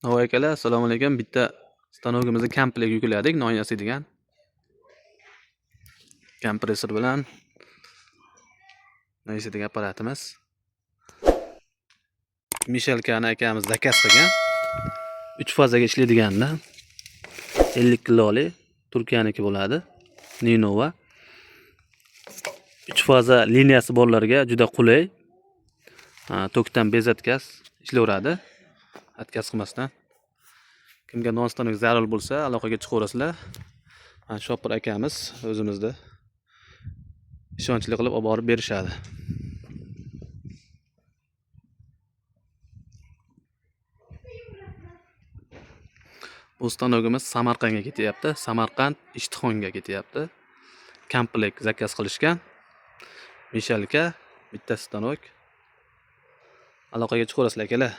Navoiy akalar, assalomu alaykum. Bitta stanogimizni komplekt yukladik, non yasaydigan. Kompressor bilan non yasaydigan apparatimiz. Mishalkani akamiz zakaz qilgan. 3 fazaga ishlaydigandan 50 kiloli Turkiyaniki bo'ladi. Ninova. 3 faza liniyasi borlarga juda qulay. Tokdan bezatkaz ishlayveradi. Atkaz qilmasdan. Kimga non stanok zarur bo'lsa, aloqaga chiqaverasizlar. Mana Shopir akamiz o'zimizda ishonchli qilib olib borib berishadi. Bu stanogimiz Samarqandga ketyapti. Samarqand Ishtixonga ketyapti. Komplekt zakaz qilishgan. Mishalka, bitta stanok. Aloqaga chiqaverasizlar akalar.